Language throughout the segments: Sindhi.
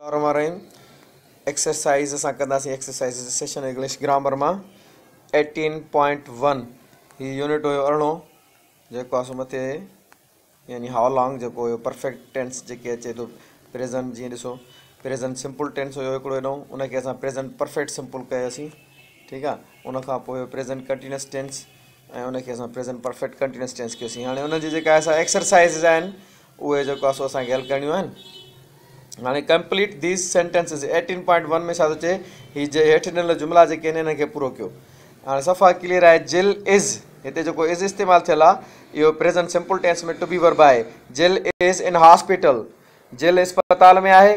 الرحمن ايڪسرسائيز اسان ڪنداسين ايڪسرسائيز سيشن انگلش گرامر مان 18.1 هي يونٽ هيو ارڙهون جيڪو آهي سو مٿي يعني how long جيڪو هيو پرفيڪٽ ٽينس جيڪي اچي ٿو پريزنٽ جيئن ڏسو پريزنٽ سمپل ٽينس هيو هڪڙو هيڏو ان کي اسان پريزنٽ پرفيڪٽ سمپل ڪيوسين ٺيڪ آهي ان کان پوء هيو پريزنٽ ڪنٽينيوس ٽينس ۽ ان کي اسان پريزنٽ پرفيڪٽ ڪنٽينيوس ٽينس ڪيوسين هاڻي ان جي جيڪا اسان ايڪسرسائيز آهن اهي جيڪو آهي سو اسان کي حل ڪرڻيون آهن. هاڻي ڪمپليٽ these sentences 18.1 ۾ ڇا ٿو چئي هي جي هيٺ ڏنل جملا جيڪي آهن انهن کي پورو ڪيو. هاڻي صفا ڪليئر آهي جل از هتي جيڪو از استعمال ٿيل آهي اهو present simple tense ۾ to be verb آهي جل از ان هاسپيٽل جل اسپتال ۾ آهي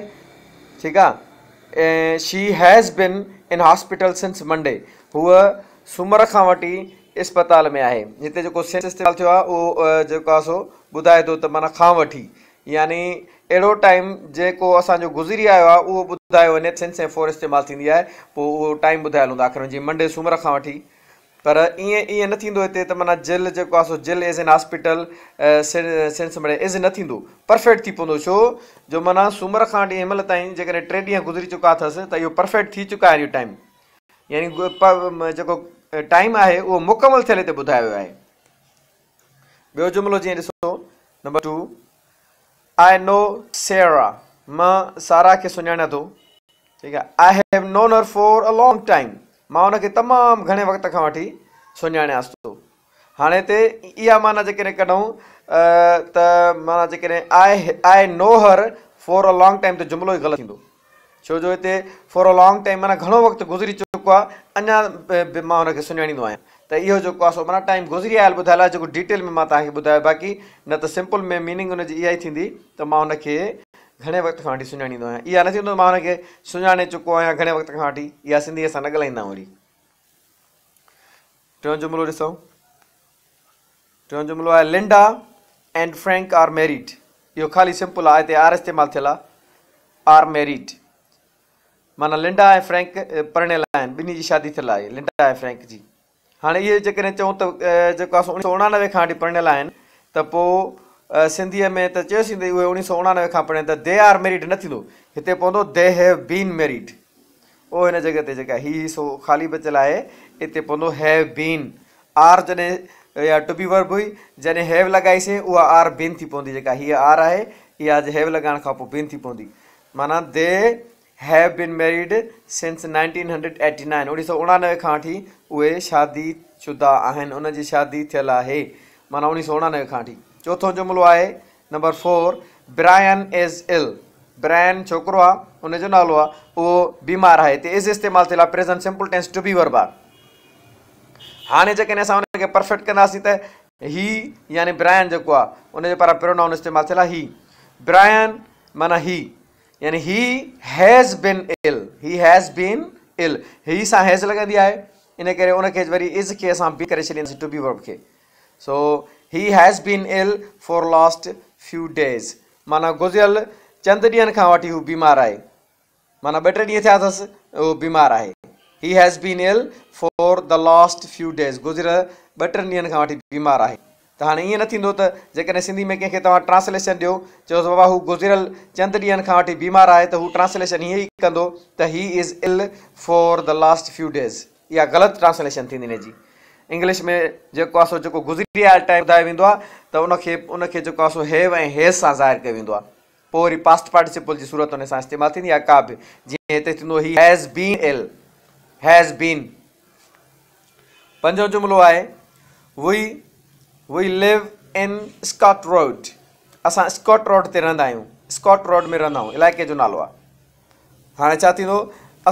ٺيڪ آهي she has been in hospital since Monday هوء سومر کان وٺي اسپتال ۾ آهي. هتي جيڪو سنس استعمال ٿيو آهي اهو جيڪو آهي سو ٻڌائي ٿو ته معنيٰ کان وٺي يعني اهڙو ٽائيم جيڪو اسان جو گذري آيو آهي اهو ٻڌايو وڃي سنس ۽ فور استعمال ٿيندي آهي پوء اهو ٽائيم ٻڌايل هوندو آهي آخر ۾ جيئن منڊي سومر کان وٺي پر ائين ائين نه ٿيندو هتي ته معنيٰ جل جيڪو آهي سو Jill is in hospital since Monday is نه ٿيندو پرفيڪٽ ٿي پوندو ڇو جو معنيٰ سومر کان وٺي هن مهل تائين جيڪڏهن ٽي ڏينهن گذري چڪا اٿس ته اهو پرفيڪٽ ٿي چڪا آهن اهو ٽائيم يعني جيڪو ٽائيم آهي اهو مڪمل ٿيل هتي ٻڌايو ويو آهي. ٻيو جملو جيئن ڏسو نمبر 2 I know Sara مان سارا کي سڃاڻيان ٿو ٺيڪ آهي I have known her for a long time مان ان کي تمام گهڻي وقت کان وٺي سڃاڻيانس ٿو هاڻي هتي اها معنيٰ جيڪڏهن ڪڍون ته معنيٰ جيڪڏهن I know her for a long time ته جملو ئي غلط ٿيندو ڇو جو هتي فار ا لانگ ٽائيم معنيٰ گهڻو وقت گذري چڪو آهي اڃا به مان هن کي سڃاڻيندو آهيان ته اهو جيڪو آهي سو معنيٰ ٽائيم گذري آيل ٻڌايل آهي جيڪو ڊيٽيل ۾ مان توهان کي ٻڌايو باقي نه ته سمپل ۾ ميننگ ان جي اها ئي ٿيندي ته مان هن کي گهڻي وقت کان وٺي سڃاڻيندو آهيان اها نه ٿيندو مان هن کي سڃاڻي چڪو آهيان گهڻي وقت کان وٺي اها سنڌي اسان نه ڳالهائيندا آهيون وري ٽيون جملو ڏسو ٽيون جملو آهي Linda and Frank are married اهو خالي سمپل آهي هتي آر استعمال ٿيل آهي آر ميريڊ معنيٰ لنڊا ۽ فرينڪ پرڻيل آهن ٻنهي جي شادي ٿيل آهي لنڊا ۽ فرينڪ جي هاڻي اهي جيڪڏهن چئون ته جيڪو آهي سو اڻيهه سو اڻانوي کان وٺي پرڻيل آهن ته پوء سنڌيء ۾ ته چيوسين ته اهي اڻيهه سو اڻانوي کان پرڻيل ته they are married نه ٿيندو هتي پوندو they have been married او هن جڳهه تي جيڪا هي حصو خالي بچيل آهي اتي پوندو have been R جڏهن اها ٽو بي ورب هئي جڏهن هيو لڳائيسين اها آر بين ٿي پوندي جيڪا هيء آر آهي اها هيو لڳائڻ کان پوء بين ٿي پوندي معنيٰ they have been married since 1989 اڻيهه سؤ اڻانوي کان وٺي اهي شادي شده آهن انهن جي شادي ٿيل آهي معنيٰ اڻيهه سؤ اڻانوي کان وٺي چوٿون جملو آهي number four, Brian is ill, Brian ڇوڪرو آ، ان جو نالو آ، اهو بيمار آهي. هتي از استعمال ٿيل آ، present simple tense to be verb آ. هاڻي جيڪڏهن اسان ان کي پرفيڪٽ ڪنداسين ته هي يعني برائن جيڪو آ، ان جي پاران پرونائون استعمال ٿيل آ هي. برائن معنيٰ هي يعني he has been ill, he has been ill, he سان هيز لڳندي آهي، ان ڪري ان کي وري از کي اسان بين ڪري ڇڏينداسين ٽو بي ورب کي. So he has been ill for last few days معنيٰ گذريل چند ڏينهن کان وٺي هو بيمار آهي معنيٰ ٻه ٽي ڏينهن ٿيا اٿس اهو بيمار آهي he has been ill for the last few days گذريل ٻه ٽن ڏينهن کان وٺي بيمار آهي ته هاڻي ائين نه ٿيندو ته جيڪڏهن سنڌي ۾ ڪنهن کي توهان ٽرانسليشن ڏيو چئوس بابا هو گذريل چند ڏينهن کان وٺي بيمار آهي ته هو ٽرانسليشن هيئن ئي ڪندو ته he is ill for the last few days اها غلط ٽرانسليشن ٿيندي ان جي انگلش ۾ جيڪو آهي سو جيڪو گذري آيل ٽائيم ٻڌايو ويندو آهي ته ان کي ان کي جيڪو آهي سو have ۽ has سان ظاهر ڪيو ويندو آهي پوء وري پاسٽ پارٽيسپل جي صورت ان سان استعمال ٿيندي يا ڪا به جيئن هتي ٿيندو he has been ill has been پنجون جملو آهي we we live in Scott Road اسان اسڪاٽ روڊ تي رهندا آهيون اسڪاٽ روڊ ۾ رهندا آهيون علائقي جو نالو آهي هاڻي ڇا ٿيندو،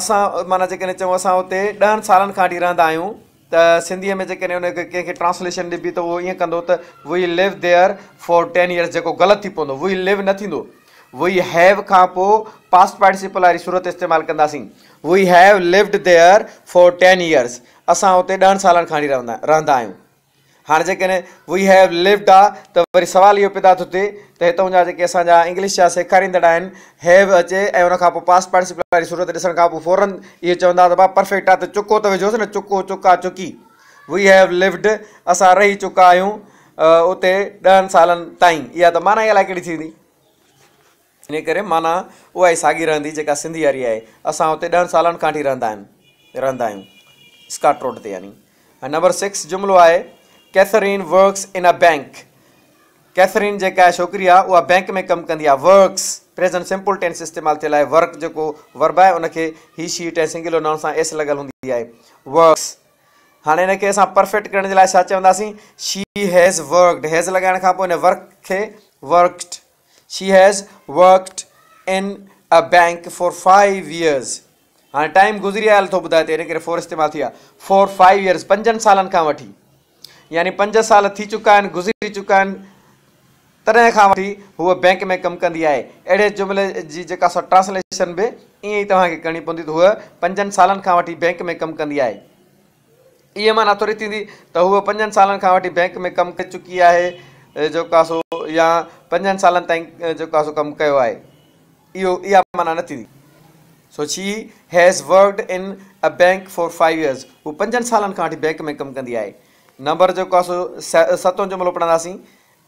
اسان معنيٰ جيڪڏهن چئون اسان اتي ڏهن سالن کان وٺي رهندا آهيون ته سنڌيء ۾ جيڪڏهن ان کي ڪنهن کي ٽرانسليشن ڏبي ته اهو ائين ڪندو ته we live there for ten years جيڪو غلط ٿي پوندو وي لو نه ٿيندو وي have کان پوء پاسٽ پارٽيسپل واري صورت استعمال ڪنداسين we have lived there for ten years اسان اتي ڏهن سالن کان وٺي رهندا آهيون. هاڻ جيڪڏهن وي have lived آ ته وري سوال اهو پيدا ٿو ٿئي ته هتئون جا جيڪي اسان جا انگلش جا سيکاريندڙ آهن have اچي ۽ ان کان پوء پاسٽ پارٽيسپل واري صورت ڏسڻ کان پوء فورن اهي چوندا ته ڀا پرفيڪٽ آ ته چڪو ته وجهوس نه چڪو چڪا چڪي وي have lived اسان رهي چڪا آهيون اتي ڏهن سالن تائين اها ته معنيٰ ئي الائي ڪهڙي ٿيندي. انهيء ڪري معنيٰ اها ئي ساڳي رهندي جيڪا سنڌي واري آهي. اسان اتي ڏهن سالن کان وٺي رهندا آهن رهندا آهيون. اسڪاٽ روڊ تي يعني. ۽ نمبر سڪس جملو آهي Catherine works in a bank Catherine جيڪا آهي ڇوڪري آهي اها بئنڪ ۾ ڪم ڪندي آهي ورڪس پريزنٽ سمپل ٽينس استعمال ٿيل آهي ورڪ جيڪو ورب آهي ان کي هي شي it ۽ singular noun سان ايس لڳل هوندي آهي ورڪس هاڻي ان کي اسان پرفيڪٽ ڪرڻ جي لاء ڇا چونداسين شي هيز ورڪڊ هيز لڳائڻ کان پوء ان ورڪ کي worked she has worked in a bank for five years هاڻي ٽائيم گذري آيل ٿو ٻڌائي ته ان ڪري فور استعمال ٿي آهي فار فائيو يئرز پنجن سالن کان وٺي يعني پنج سال ٿي چڪا آهن گذري چڪا آهن تڏهن کان وٺي هوء بئنڪ ۾ ڪم ڪندي آهي اهڙي جملي جي جيڪا سا ٽرانسليشن به ائين ئي توهان کي ڪرڻي پوندي ته هوء پنجن سالن کان وٺي بئنڪ ۾ ڪم ڪندي آهي اها معنيٰ ٿوري ٿيندي ته هوء پنجن سالن کان وٺي بئنڪ ۾ ڪم ڪري چڪي آهي جيڪو آهي سو يا پنجن سالن تائين جيڪو آهي سو ڪم ڪيو آهي اهو اها معنيٰ نه ٿيندي. So she has worked in a bank for five years هوء پنجن سالن کان وٺي بئنڪ ۾ ڪم ڪندي آهي. نمبر جيڪو آهي سو ستون جملو پڙهنداسين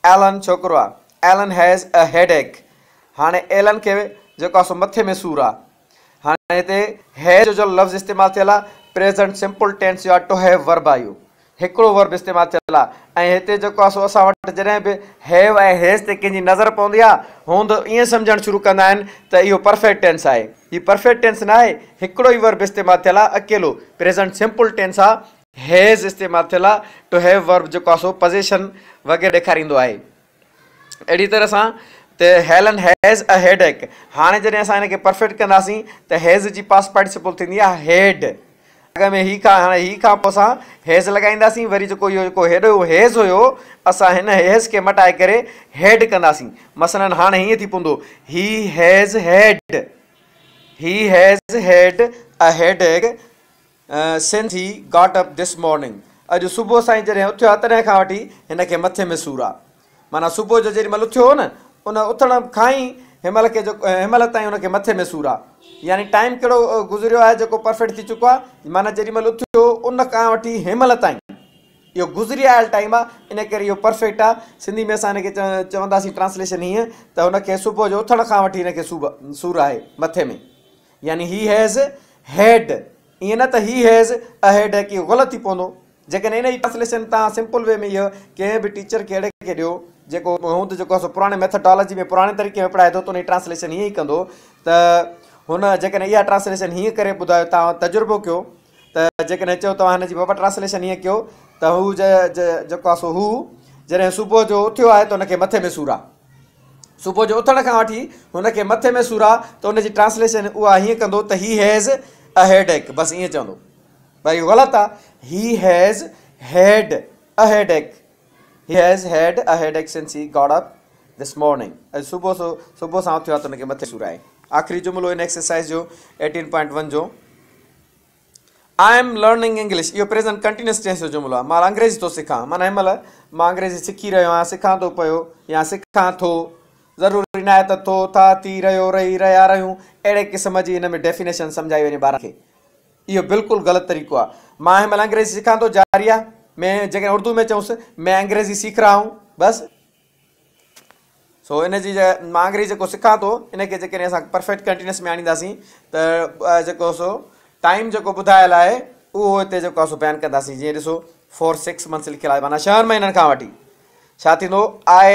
ايلن ڇوڪرو آهي Alan has a headache هاڻي ايلن کي جيڪو آهي سو مٿي ۾ سور آهي. هاڻي هتي هيز جو لفظ استعمال ٿيل آهي پريزنٽ سمپل ٽينس جو آهي ٽو have verb آهي اهو هڪڙو ورب استعمال ٿيل آهي ۽ هتي جيڪو آهي سو اسان وٽ جڏهن به have ۽ has تي ڪنهن جي نظر پوندي آهي هوند ائين سمجهڻ شروع ڪندا آهن ته اهو پرفيڪٽ ٽينس آهي هي پرفيڪٽ ٽينس نه آهي هڪڙو ئي ورب استعمال ٿيل آهي اڪيلو پريزنٽ سمپل ٽينس آهي هيز استعمال ٿيل آهي ٽو have verb جيڪو آهي سو پزيشن وغيره ڏيکاريندو آهي. اهڙي طرح سان ته هيلن هيز ا هيڊيڪ هاڻي جڏهن اسان هن کي پرفيڪٽ ڪنداسين ته هيز جي پاسٽ پارٽيسپل ٿيندي آهي هيڊ اڳ ۾ هي کان هاڻي هي کان پوء اسان هيز لڳائينداسين وري جيڪو اهو جيڪو هيڏو هيز هيو اسان هن هيز کي مٽائي ڪري هيڊ ڪنداسين مثلا هاڻي هيئن ٿي پوندو he has had he has had a headache since he got up this morning اڄ صبح سان ئي جڏهن اٿيو آهي تڏهن کان وٺي هن کي مٿي ۾ سور آهي. معنيٰ صبح جو جيڏي مهل اٿيو هو نه ان اٿڻ کان ئي هن مهل کي جو هن مهل تائين هن کي مٿي ۾ سور آهي. يعني ٽائيم ڪهڙو گذريو آهي جيڪو پرفيڪٽ ٿي چڪو آهي معنيٰ جيڏي مهل اٿيو هو ان کان وٺي هن مهل تائين اهو گذري آيل ٽائيم آهي ان ڪري اهو پرفيڪٽ آهي. سنڌي ۾ اسان هن کي چونداسين ٽرانسليشن هيئن ته هن کي صبح جو اٿڻ کان وٺي هن کي سور آهي مٿي ۾. يعني هي هيز هيڊ ائين نه ته he has a headache اهو غلط ٿي پوندو جيڪڏهن ان جي ٽرانسليشن توهان سمپل وي ۾ اهو ڪنهن به ٽيچر کي اهڙي کي ڏيو جيڪو هوند جيڪو آهي سو پراڻي ميٿڊالاجي ۾ پراڻي طريقي ۾ پڙهائي ٿو ته ان جي ٽرانسليشن هيئن ئي ڪندو ته هن جيڪڏهن اها ٽرانسليشن هيئن ڪري ٻڌايو توهان تجربو ڪيو ته جيڪڏهن چئو توهان هن جي بابا ٽرانسليشن هيئن ڪيو ته هو جيڪو آهي سو هو جڏهن صبح جو اٿيو آهي ته هن کي مٿي ۾ سور آهي صبح جو اٿڻ کان وٺي هن کي مٿي ۾ سور آ ته ان جي ٽرانسليشن اها هيئن ڪندو ته he has a headache بس ائين چوندو پر اهو غلط آ he has had a headache he has had a headache since he got up this morning اڄ صبح سو صبح سان اٿيو آ ته هن کي مٿي سور آهي آخري جملو ان ايڪسرسائز جو 18.1 جو I am learning English اهو پريزنٽ ڪنٽينيوس ٽينس جو جملو آهي. مان انگريزي ٿو سکان معنيٰ هن مهل مان انگريزي سکي رهيو آهيان، سکان ٿو پيو يا سکان ٿو. ضروري ناهي ته ٿو، ٿا، ٿي، رهيو، رهي، رهيا، رهيون اهڙي قسم جي هن ۾ ڊيفينيشن سمجهائي وڃي ٻارن کي. اهو بلڪل غلط طريقو آهي. مان هن مهل انگريزي سکان ٿو جاري آهي. ۾ جيڪڏهن اردو ۾ چئونس مين انگريزي سيک رها هون بس. سو ان جي مان انگريزي جيڪو سکان ٿو ان کي جيڪڏهن اسان پرفيڪٽ ڪنٽينيوس ۾ آڻينداسين ته جيڪو سو ٽائيم جيڪو ٻڌايل آهي اهو هتي جيڪو آهي سو بيان ڪنداسين جيئن ڏسو فور سڪس منٿس لکيل آهي معنيٰ ڇهن مهينن کان وٺي ڇا ٿيندو I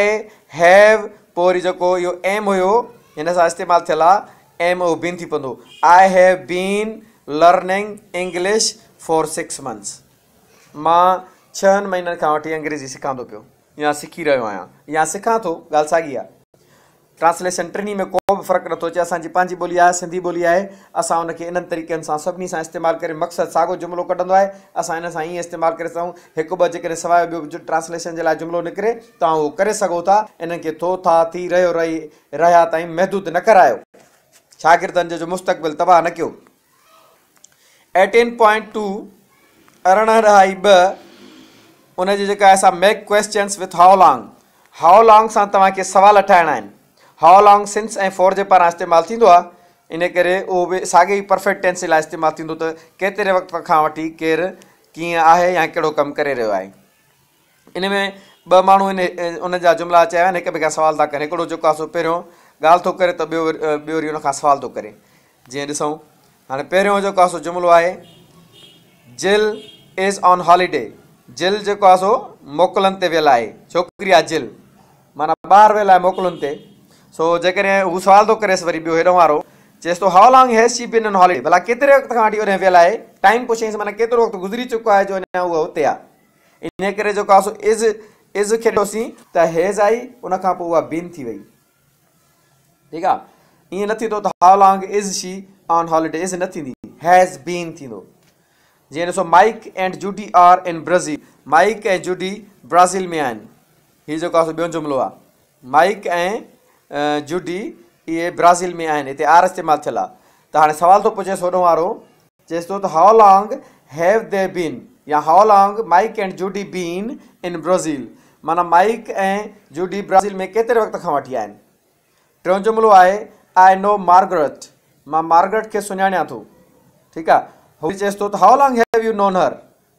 have پوء وري جيڪو اهو ايم هيو هن سان استعمال ٿيل آهي ايم اهو بين ٿي پوندو I have been learning English for six months مان ڇهن مهينن کان وٺي انگريزي سکان ٿو پيو يا سکي رهيو آهيان يا سکان ٿو ڳالهه ساڳي آهي. ٽرانسليشن ٽنهي ۾ ڪو به فرق نٿو اچي اسان جي پنهنجي ٻولي آهي سنڌي ٻولي آهي اسان ان کي انهن طريقن سان سڀني سان استعمال ڪري مقصد ساڳو جملو ڪڍندو آهي اسان انهن سان ائين استعمال ڪري سگهون هڪ ٻه جيڪڏهن سواء ٻيو ٽرانسليشن جي لاء جملو نڪري توهان اهو ڪري سگهو ٿا انهن کي ٿو ٿا ٿي رهيو رهي رهيا تائين محدود نه ڪرايو شاگردن جو مستقبل تباهه نه ڪيو. ايٽين پوائنٽ ٽو، 18 ڏهائي ٻه، ان جي جيڪا آهي سا make questions with how long, how long سان توهان کي سوال ٺاهڻا آهن. هائو لانگ سنس ۽ فور جي پاران استعمال ٿيندو آهي ان ڪري اهو به ساڳي ئي پرفيڪٽ ٽينس جي لاء استعمال ٿيندو ته ڪيتري وقت کان وٺي ڪير ڪيئن آهي يا ڪهڙو ڪم ڪري رهيو آهي. ان ۾ ٻه ماڻهو ان انهن جا جملا چيا آهن هڪ ٻئي کان سوال ٿا ڪن هڪڙو جيڪو آهي سو پهريون ڳالهه ٿو ڪري ته ٻيو ٻيو وري ان کان سوال ٿو ڪري. جيئن ڏسون هاڻي پهريون جيڪو آهي سو جملو آهي Jill is on holiday جل جيڪو آهي سو موڪلن تي ويل آهي. ڇوڪري آهي جل معنيٰ ٻاهر ويل آهي موڪلن تي. سو جيڪڏهن هو سوال ٿو ڪريس وري ٻيو هيڏانهن وارو چيس ٿو how long has she been on holiday ڀلا ڪيتري وقت کان وٺي اوڏانهن ويل آهي. ٽائيم پڇيائينس معنيٰ ڪيترو وقت گذري چڪو آهي جو اڃا هوء اتي آهي. انهيء ڪري جيڪو آهي سو از از کي ڏٺوسين ته هيز آئي ان کان پوء اها بين ٿي وئي. ٺيڪ آهي ائين نه ٿيندو ته how long is she on holiday is نه ٿيندي هيز بين ٿيندو. جيئن ڏسو Mike and Judy are in Brazil Mike ۽ Judy Brazil ۾ آهن. هي جيڪو آهي سو ٻيو جملو آهي. مائيڪ ۽ جوڊي اهي برازيل ۾ آهن هتي آر استعمال ٿيل آهي ته هاڻي سوال ٿو پڇيس هوڏهون وارو چيس ٿو ته how long have the بين يا how long Mike and Judy been in Brazil معنيٰ مائيڪ ۽ جوڊي برازيل ۾ ڪيتري وقت کان وٺي آهن. ٽيون جملو آهي آء نو مارگرٽ مان مارگرٽ کي سڃاڻيان ٿو. ٺيڪ آهي. هو چيس ٿو ته how long have you known her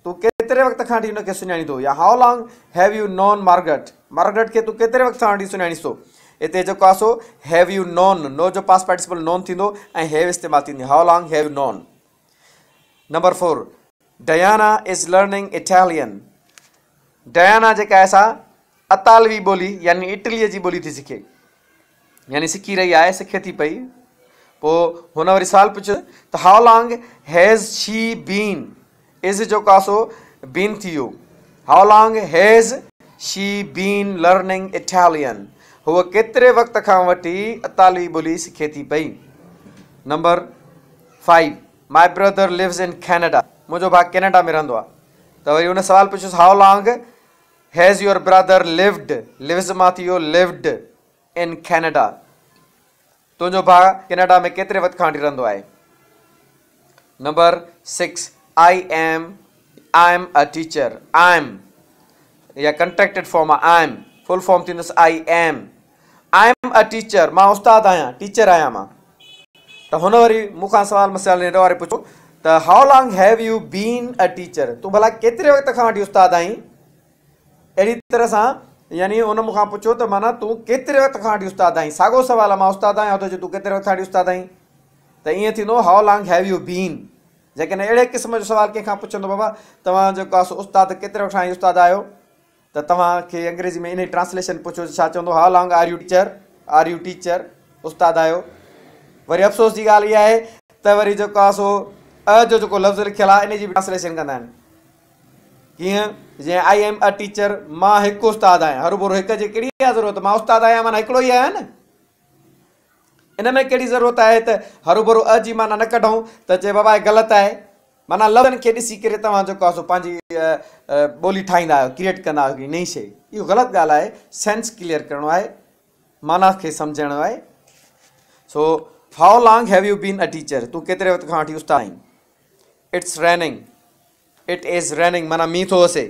تون ڪيتري وقت کان وٺي هن کي سڃاڻين ٿو يا how long have you known Margaret Margaret کي تون ڪيتري وقت کان وٺي سڃاڻيس ٿو. هتي جيڪو آهي سو have you نون نو جو پاسٽ پارٽيسپل نون ٿيندو ۽ have استعمال ٿيندي how long have you known. Number four Diana is learning Italian Diana جيڪا آهي سا اطالوي ٻولي يعني اٽليء جي ٻولي ٿي سکي يعني سکي رهي آهي سکي ٿي پئي. پوء هن وري سوال پڇيو ته how long has she been is جيڪو آهي سو بين ٿي ويو how long has she been learning Italian هوء ڪيتري وقت کان وٺي اطالوي ٻولي سکي ٿي پئي. Number five my brother lives in Canada منهنجو ڀاء ڪينيڊا ۾ رهندو آهي ته وري هن سوال پڇيس how long has your brother lived lives مان ٿي ويو لوڊ ان ڪينيڊا تنهنجو ڀاء ڪينيڊا ۾ ڪيتري وقت کان وٺي رهندو آهي. Number six I am I am a teacher I am يا ڪنٽريڪٽيڊ فارم آهي I am full form ٿيندس I am I am a teacher مان استاد آهيان ٽيچر آهيان مان. ته هن وري مون کان سوال مثال هيڏو واري پڇيو ته how long have you been a teacher تون ڀلا ڪيتري وقت کان وٺي استاد آهين. اهڙي طرح سان يعني هن مون کان پڇيو ته معنيٰ تون ڪيتري وقت کان وٺي استاد آهين. ساڳو سوال آهي مان استاد آهيان ٿو چئي تون ڪيتري وقت کان وٺي استاد آهين ته ائين ٿيندو how long have you بين. جيڪڏهن اهڙي قسم جو سوال ڪنهن کان پڇندو بابا توهان جيڪو آهي سو استاد ڪيتري وقت کان استاد آهيو ته توهان کي انگريزي ۾ انهي ٽرانسليشن پڇو ڇا چوندو how long are you teacher are you teacher استاد آهيو. وري افسوس جي ڳالهه اها آهي ته وري جيڪو آهي سو ا جو جيڪو لفظ لکيل آهي انهي جي به ٽرانسليشن ڪندا آهن ڪيئن جيئن I M a teacher مان هڪ استاد آهيان هروڀرو هڪ جي ڪهڙي آهي ضرورت مان استاد آهيان معنيٰ هڪڙو ئي آهيان نه ان ۾ ڪهڙي ضرورت آهي ته هروڀرو ا جي معنيٰ نه ڪڍون ته چئي بابا هي غلط آهي معنيٰ لفظن کي ڏسي ڪري توهان جيڪو آهي سو پنهنجي ٻولي ٺاهيندا آهيو ڪريئيٽ ڪندا آهيو هڪڙي نئين شيء اهو غلط ڳالهه آهي سينس ڪليئر ڪرڻو آهي معنيٰ کي سمجهڻو آهي so how long have you been a teacher تون ڪيتري وقت کان وٺي استاد آهين it's raining it is raining معنيٰ مينهن ٿو وسي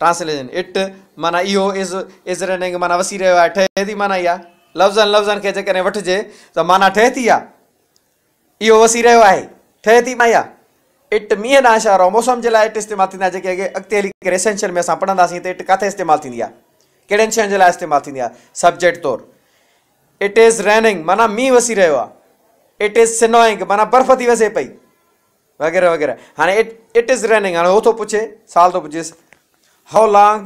ٽرانسليشن it معنيٰ اهو از از ريننگ معنيٰ وسي رهيو آهي ٺهي ٿي معنيٰ اها لفظن لفظن کي جيڪڏهن وٺجي ته معنيٰ ٺهي ٿي اها اهو وسي رهيو آهي ٺهي ٿي معنيٰ اها it مينهن ڏانهن اشارو موسم جي لاء it استعمال ٿيندا جيڪي اڳي اڳتي هلي ڪري اسينشل ۾ اسان پڙهنداسين ته it ڪاٿي استعمال ٿيندي آهي ڪهڙين شين جي لاء استعمال ٿيندي آهي سبجيڪٽ طور it is raining معنيٰ مينهن وسي رهيو آهي it is سنوئنگ معنيٰ برف ٿي وسي پئي وغيره وغيره هاڻي it it is raining هاڻي هو ٿو پڇي سوال ٿو پڇيس how long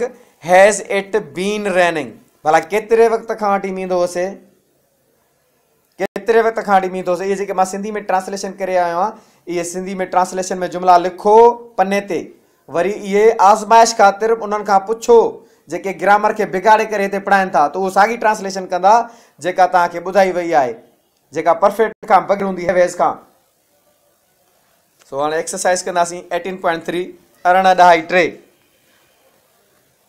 has it been raining ڀلا ڪيتري وقت کان وٺي مينهن ٿو وسي ڪيتري وقت کان وٺي مينهن ٿو وسي اهي جيڪي مان سنڌي ۾ ٽرانسليشن ڪري آيو آهيان اهي سنڌي ۾ ٽرانسليشن ۾ جملا لکو پني تي وري اهي آزمائش خاطر انهن کان پڇو جيڪي گرامر کي بگاڙي ڪري هتي پڙهائن ٿا ته اهو ساڳي ٽرانسليشن ڪندا جيڪا توهان کي ٻڌائي وئي آهي جيڪا پرفيڪٽ کان بغير هوندي have has کان سو هاڻي ايڪسرسائز ڪنداسين ايٽين پوائنٽ ٿري ارڙهن ڏهائي ٽي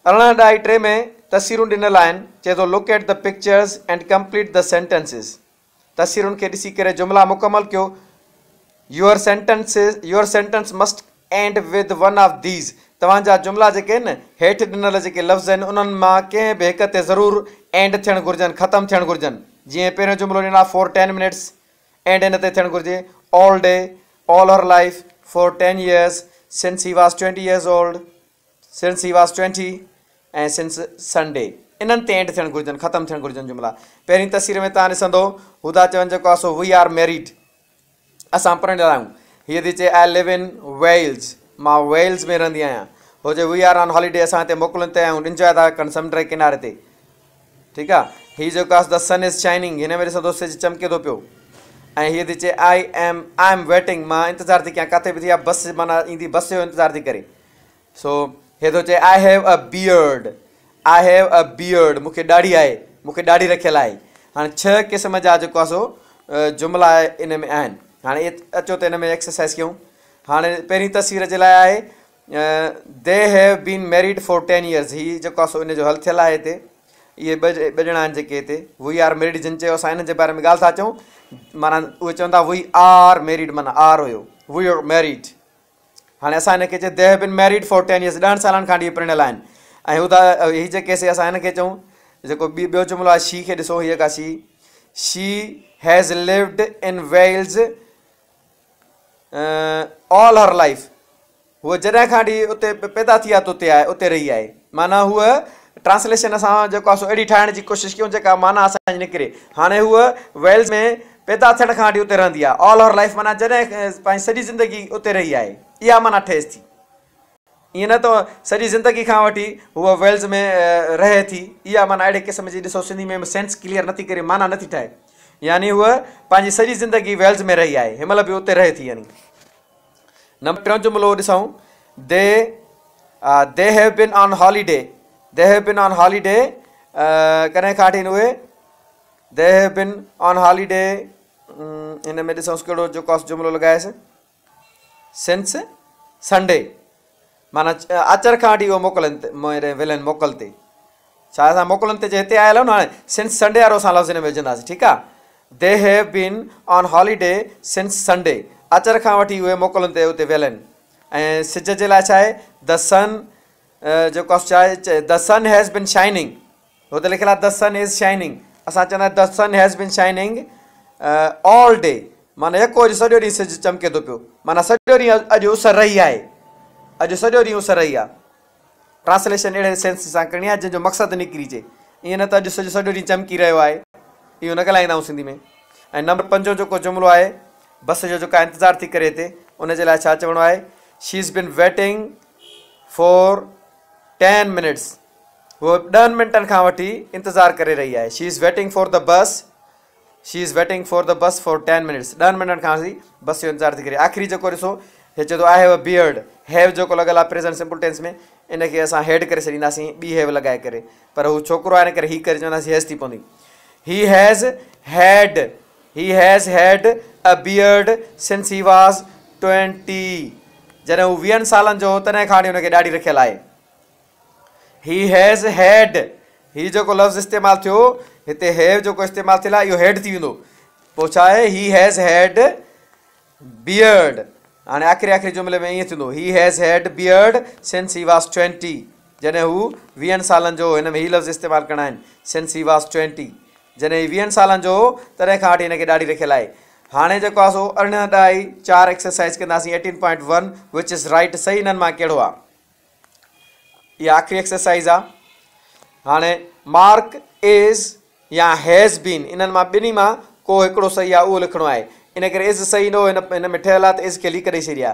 ارڙهن ڏهائي ٽي ۾ تصويرون ڏنل آهن چئي ٿو look at the pictures and complete the sentences تصويرن کي ڏسي ڪري جملا مڪمل ڪيو your sentences your sentence must end with one of these توهان جا جملا جيڪي آهن هيٺ ڏنل جيڪي لفظ آهن انهن مان ڪنهن به هڪ تي ضرور اينڊ ٿيڻ گهرجن ختم ٿيڻ گهرجن جيئن پهريون جملو ڏنل آهي فور ٽين منٽس اينڊ ان تي ٿيڻ گهرجي all day, all her life, for ten years, since he was 20 years old, since he was 20 ۽ since Sunday. انهن تي اينڊ ٿيڻ گهرجن، ختم ٿيڻ گهرجن جملا. پهرين تصوير ۾ توهان ڏسندو هو ٿا چون جيڪو آهي سو وي آر ميريڊ اسان پرڻيل آهيون. هيء ٿي چئي آء لو ان ويلز مان ويلز ۾ رهندي آهيان. هو چئي وي آر آن هاليڊي اسان هتي موڪلن تي آهيون انجواء ٿا ڪن سمنڊ جي ڪناري تي. ٺيڪ آ. هي جيڪو آهي the sun is shining هن ۾ ڏسندو سج چمڪي ٿو پيو. ۽ هيء ٿي چئي I M I am waiting مان انتظار ٿي ڪيان ڪاٿي به ٿي آ بس معنيٰ ايندي بس جو انتظار ٿي ڪري. سو هي ٿو چئي I have a beard I have a beard مون کي ڏاڙهي آهي مون کي ڏاڙهي رکيل آهي. هاڻي ڇهه قسم جا جيڪو آهي سو جملا ان ۾ آهن. هاڻي اچو ته ان ۾ ايڪسرسائز ڪيون. هاڻي پهرين تصوير جي لاء آهي They have been married for ten years هي جيڪو آهي سو ان جو حل ٿيل آهي هتي اهي ٻه ٻه ڄڻا آهن جيڪي هتي وي آر ميريڊ جن چيو اسان انهن جي باري ۾ ڳالهه ٿا چئون معنيٰ اهي چون ٿا وي آر ميريڊ معنيٰ آر هيو وي آر ميريڊ هاڻي اسان هن کي چئي They have been married for ten years ڏهن سالن کان وٺي پرڻيل آهن ۽ هو ٿا هي جيڪي سي اسان هن کي چئون جيڪو ٻي ٻيو جملو آهي شي کي ڏسو هي جيڪا she she has lived in Wales all her life هوء جڏهن کان وٺي اتي پيدا ٿي آهي ته اتي آهي اتي رهي آهي معنيٰ هوء ٽرانسليشن اسان جيڪو آهي سو اهڙي ٺاهڻ جي ڪوشش ڪيون جيڪا معنيٰ اسان جي نڪري هاڻي هوء ويلز ۾ پيدا ٿيڻ کان وٺي اتي رهندي آهي آل هر لائف معنيٰ جڏهن پنهنجي سڄي زندگي اتي رهي آهي اها معنيٰ ٺهيس ٿي ائين نه ته سڄي زندگي کان وٺي هوء ويلز ۾ رهي ٿي اها معنيٰ اهڙي قسم جي ڏسو سنڌي ۾ سينس ڪليئر نٿي ڪري معنيٰ نٿي ٺاهي يعني هوء پنهنجي سڄي زندگي ويلز ۾ رهي آهي هن مهل به اتي رهي ٿي يعني نمبر ٽيون جملو ڏسون They They have been on holiday They have been on holiday ڪڏهن کان وٺي اهي They have been on holiday هن ۾ ڏسونس ڪهڙو جيڪو آهي جملو لڳايس سنس سنڊي معنيٰ آچر کان وٺي اهو موڪلن تي ويل آهن موڪل تي ڇا اسان موڪلن تي هتي آيل آهيون نه هاڻي سنس سنڊي وارو اسان لفظ هن ۾ وجهنداسين ٺيڪ آ They have been on holiday since Sunday آچر کان وٺي اهي موڪلن تي اتي ويل آهن ۽ سج جي لاء ڇا آهي The sun جيڪو آهي ڇا آهي The sun has been shining هتي لکيل آهي The sun is shining اسان چوندا آهيون The sun has been shining all day معنيٰ يڪو اڄ سڄو ڏينهن سج چمڪي ٿو پيو معنيٰ سڄو ڏينهن اڄ اس رهي آهي اڄ سڄو ڏينهن اس رهي آهي ٽرانسليشن اهڙي سينس سان ڪرڻي آهي جنهن جو مقصد نڪري اچي. ائين نه ته اڄ سج سڄو ڏينهن چمڪي رهيو آهي. اهو نه ڳالهائيندا آهيون سنڌي ۾. ۽ نمبر پنجون جيڪو جملو آهي بس جو جيڪا انتظار ٿي ڪري هتي ان جي لاء ڇا چوڻو آهي She is been waiting for ten minutes هوء ڏهن منٽن کان وٺي انتظار ڪري رهي آهي She is waiting for the bus She is waiting for the bus for ten minutes ڏهن منٽن کان وٺي بس جو انتظار ٿي ڪري. آخري جيڪو ڏسو هي چئي ٿو I have a beard have جيڪو لڳل آهي پريزنٽ سمپل ٽينس ۾ ان کي اسان هيڊ ڪري ڇڏينداسين ٻي have لڳائي ڪري پر هو ڇوڪرو آهي ان ڪري هي ڪري چونداسين هيز ٿي پوندي He has had He has had a beard since he was 20 جڏهن هو ويهن سالن جو هو تڏهن کان وٺي هن کي ڏاڙهي رکيل آهي. He has had هي جيڪو لفظ استعمال ٿيو هتي have جيڪو استعمال ٿيل آهي اهو هيڊ ٿي ويندو پوء ڇا آهي He has had beard هاڻي آخري آخري جملي ۾ ائين ٿيندو He has had beard since he was 20 جڏهن هو ويهن سالن جو هو هن ۾ هي لفظ استعمال ڪرڻا آهن since he was 20 جڏهن هي ويهن سالن جو هو تڏهن کان وٺي هن کي ڏاڙهي رکيل آهي هاڻي جيڪو آهي سو ارڙهن ڏهائي چار ايڪسرسائز ڪنداسين 18.1 which is right صحيح انهن مان ڪهڙو آهي اها آخري ايڪسرسائيز آ هاڻي مارڪ از يا هيز بين انهن مان ٻنهي مان ڪو هڪڙو صحيح آ اهو لکڻو آهي ان ڪري از صحيح نه هو هن هن ۾ ٺهيل آ ته از کي ليڪ ڏئي ڇڏي آ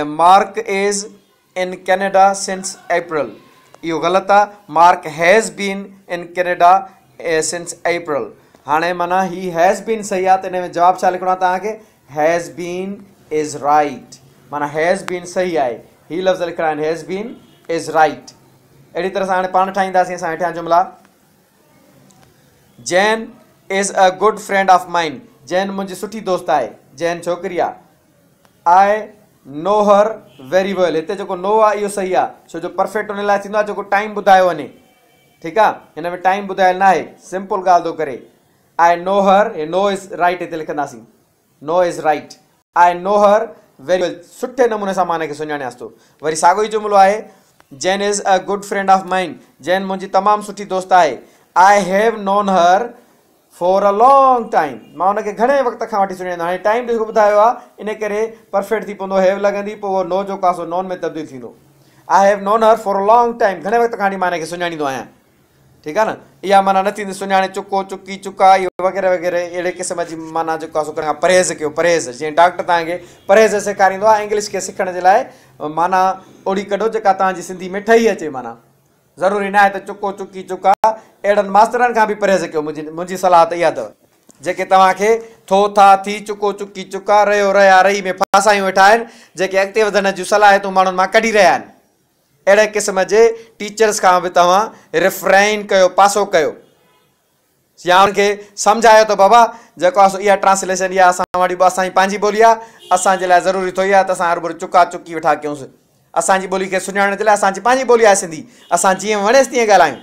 ۽ Mark is in Canada since April اهو غلط آ Mark has been in Canada since April هاڻي معنيٰ هي هيز بين صحيح آ ته ان ۾ جواب ڇا لکڻو آ توهان کي هيز بين is right معنيٰ هيز بين صحيح آهي هي لفظ لکڻا آهن هيز بين is right اهڙي طرح سان هاڻي پاڻ ٺاهينداسين اسان هيٺيان جملا Jane is a good friend of mine جين منهنجي سٺي دوست آهي جين ڇوڪري آهي I know her very well هتي جيڪو نو آهي اهو صحيح آهي ڇو جو پرفيڪٽ ان لاء ٿيندو آهي جيڪو ٽائيم ٻڌايو وڃي ٺيڪ آهي هن ۾ ٽائيم ٻڌايل نه آهي سمپل ڳالهه ٿو ڪري I know her he know is right هتي لکنداسين know is right I know her very well سٺي نموني سان مان هن کي سڃاڻيانس ٿو وري ساڳيو ئي جملو آهي Jane is a good friend of mine جين منهنجي تمام سٺي دوست آهي I have known her for a long time مان هن کي گهڻي وقت کان وٺي سڃاڻيندو آهيان هاڻي ٽائيم جيڪو ٻڌايو آهي ان ڪري پرفيڪٽ ٿي پوندو have لڳندي پوء اهو نو جيڪو آهي سو نون ۾ تبديل ٿيندو I have known her for a long time گهڻي وقت کان وٺي مان هن کي سڃاڻيندو آهيان. ٺيڪ آ نه اها معنيٰ نه ٿيندي سڃاڻي چڪو چڪي چڪا اهو وغيره وغيره اهڙي قسم جي معنيٰ جيڪو آ سو ڪرڻ کان پرهيز ڪيو پرهيز جيئن ڊاڪٽر توهان کي پرهيز سيکاريندو آ انگلش کي سکڻ جي لاء معنيٰ اوڙي ڪڍو جيڪا توهان جي سنڌي ۾ ٺهي اچي معنيٰ ضروري ناهي ته چڪو چڪي چڪا اهڙن ماسترن کان به پرهيز ڪيو منهنجي منهنجي صلاح ته اها اٿو جيڪي توهان کي ٿو ٿا ٿي چڪو چڪي چڪا رهيو رهيا رهي ۾ ڦاسايون ويٺا آهن جيڪي اڳتي وڌڻ جون صلاحيتون ماڻهن مان ڪڍي رهيا آهن اهڙي قسم جي ٽيچرس کان به توهان ريفرين ڪيو پاسو ڪيو يا انهن کي سمجهايو ته بابا جيڪو آهي سو اها ٽرانسليشن اها اسان واري اسان جي پنهنجي ٻولي آهي اسان جي لاء ضروري ٿوري آهي ته اسان هروڀرو چڪا چڪي ويٺا ڪيونس اسان جي ٻولي کي سڃاڻڻ جي لاء اسان جي پنهنجي ٻولي آهي سنڌي اسان جيئن وڻيس تيئن ڳالهايون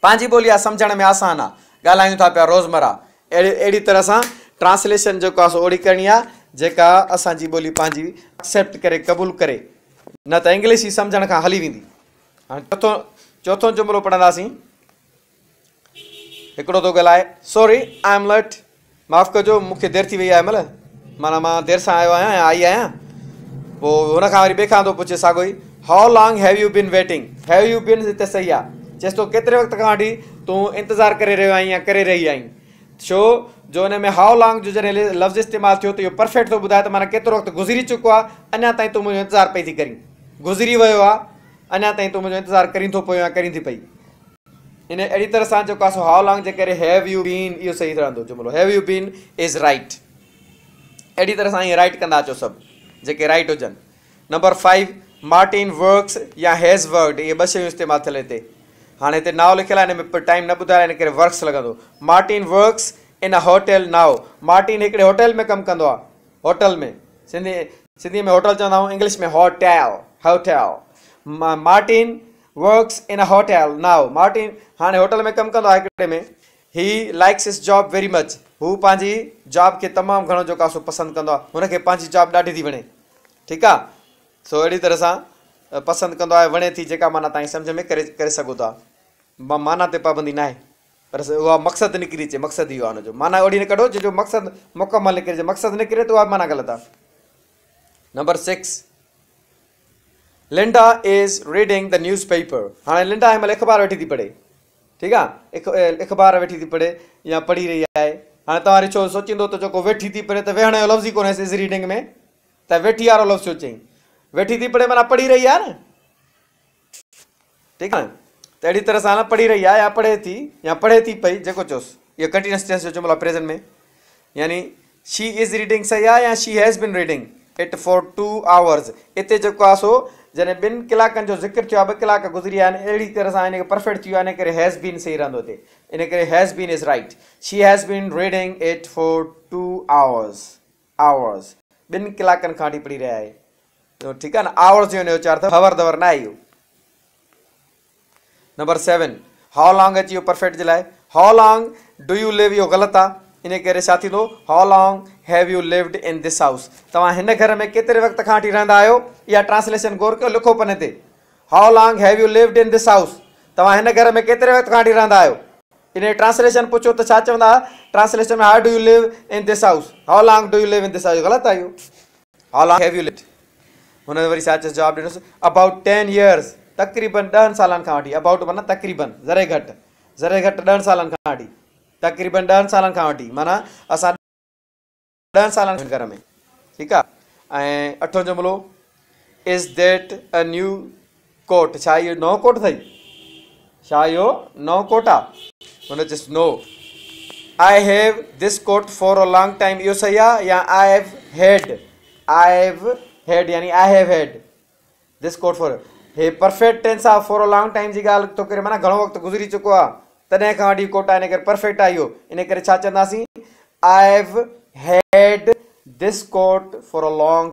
پنهنجي ٻولي آهي سمجهڻ ۾ آسان آهي ڳالهايون ٿا پيا روزمره اهڙي اهڙي طرح سان ٽرانسليشن جيڪو آهي سو اوڙي ڪرڻي آهي جيڪا اسان جي ٻولي پنهنجي اڪسيپٽ ڪري قبول ڪري نه ته انگلش ئي سمجهڻ کان هلي ويندي. هاڻي چوٿون چوٿون جملو پڙهنداسين. هڪڙو ٿو ڳالهائي، Sorry, I am late، معاف ڪجو مون کي دير ٿي وئي آهي مهل معنيٰ مان دير سان آيو آهيان يا آئي آهيان. پوء هن کان وري ٻئي کان ٿو پڇي ساڳيو ئي، How long have you been waiting؟ Have you been هتي صحيح آهي. چيس ٿو ڪيتري وقت کان وٺي تون انتظار ڪري رهيو آهين يا ڪري رهي آهين؟ ڇو جو ان ۾ How long جو جڏهن لفظ استعمال ٿيو ته اهو پرفيڪٽ ٿو ٻڌائي ته معنيٰ ڪيترو وقت گذري چڪو آهي اڃا تائين تون منهنجو انتظار پئي ٿي ڪرين گذري ويو آهي اڃا تائين تون منهنجو انتظار ڪرين ٿو پيو يا ڪرين ٿي پئي. ان اهڙي طرح سان جيڪو آهي سو How long جي ڪري Have you been اهو صحيح رهندو جملو Have you been is right اهڙي طرح سان ائين رائيٽ ڪندا اچو سڀ جيڪي رائيٽ هجن. نمبر فائيو، مارٽين ورڪس يا هيز ورڪڊ اهي ٻه شيون استعمال ٿيل هتي. هاڻي هتي نائو لکيل آهي ان ۾ ٽائيم نه ٻڌايل آهي ان ڪري ورڪس لڳندو. Martin works in a hotel now. Martin هڪڙي هوٽل ۾ ڪم ڪندو آهي. هوٽل ۾ سنڌي سنڌي ۾ هوٽل چوندا آهيون English ۾ hotel hotel. Martin works in a hotel now. Martin هاڻي هوٽل ۾ ڪم ڪندو آهي هڪڙي ۾. He likes his job very much. هو پنهنجي جاب کي تمام گهڻو جيڪو آهي سو پسند ڪندو آهي. هن کي پنهنجي جاب ڏاڍي ٿي وڻي. ٺيڪ آ سو اهڙي طرح سان پسند ڪندو آهي وڻي ٿي جيڪا معنيٰ توهان جي سمجهه ۾ ڪري ڪري سگهو ٿا معنيٰ تي پابندي ناهي پر اها مقصد نڪري اچي مقصد اهو آهي ان جو معنيٰ اهڙي نه ڪڍو جنهن جو مقصد مڪمل نڪري اچي مقصد نڪري ته اها معنيٰ غلط آهي number six Linda is reading the newspaper هاڻي لنڊا هن مهل اخبار ويٺي ٿي پڙهي ٺيڪ آ اخبار ويٺي ٿي پڙهي يا پڙهي رهي آهي هاڻي توهان وري ڇو سوچيندو ته جيڪو ويٺي ٿي پڙهي ته ويهڻ جو لفظ ئي ڪونهيس is reading ۾ ته ويٺي وارو لفظ ڇو چئين ويٺي ٿي پڙهي معنيٰ پڙهي رهي آهي نه ٺيڪ آ ته اهڙي طرح سان پڙهي رهي آهي يا پڙهي ٿي يا پڙهي ٿي پئي جيڪو چوس اهو ڪنٽينيوس ٽينس جو جملو آهي پريزنٽ ۾ يعني شي is reading صحيح آهي يا she has been reading it for two hours اتي جيڪو آهي سو جڏهن ٻن ڪلاڪن جو ذڪر ٿيو آهي ٻه ڪلاڪ گذري ويا آهن اهڙي طرح سان ان کي پرفيڪٽ ٿي ويو آهي ان ڪري هيز بين صحيح رهندو اتي ان ڪري has been is right she has been reading it for two hours hours ٻن ڪلاڪن کان وٺي پڙهي رهي آهي ٺيڪ آهي نه آورز جو ان جو اچار اٿو هور دور نه آهي اهو نمبر سيون، how long اچي ويو پرفيڪٽ جي لاء. How long do you live اهو غلط آ انهي ڪري ڇا ٿيندو how long have you lived in this house توهان هن گهر ۾ ڪيتري وقت کان وٺي رهندا آهيو اها ٽرانسليشن غور ڪيو لکو پني تي how long have you lived in this house توهان هن گهر ۾ ڪيتري وقت کان وٺي رهندا آهيو انهي ٽرانسليشن پڇو ته ڇا چوندا translation ۾ how do you live in this house how long do you live in this house غلط آ اهو how long have you lived هن وري ڇا چيس جواب ڏنس ابائوٽ ٽين يئرز تقريبن ڏهن سالن کان وٺي ابائوٽ معنيٰ تقريبن ذري گهٽ ذري گهٽ ڏهن سالن کان وٺي تقريبن ڏهن سالن کان وٺي معنيٰ اسان ڏهن سالن کان گهر ۾ ٺيڪ آ ۽ اٺون جملو is that a new coat ڇا اهو نئون ڪوٽ اٿئي ڇا اهو نئون ڪوٽ آ هن چيس no I have this coat for a long time اهو صحيح آ يا I have had I have had يعني I have had this coat for he perfect tense آ فار ا لانگ ٽائيم جي ڳالهه ٿو ڪري معنيٰ گهڻو وقت گذري چڪو آ تڏهن کان وٺي ڪوٽ آ ان ڪري پرفيڪٽ آ اهو ان ڪري ڇا چونداسين I have had this coat for a long.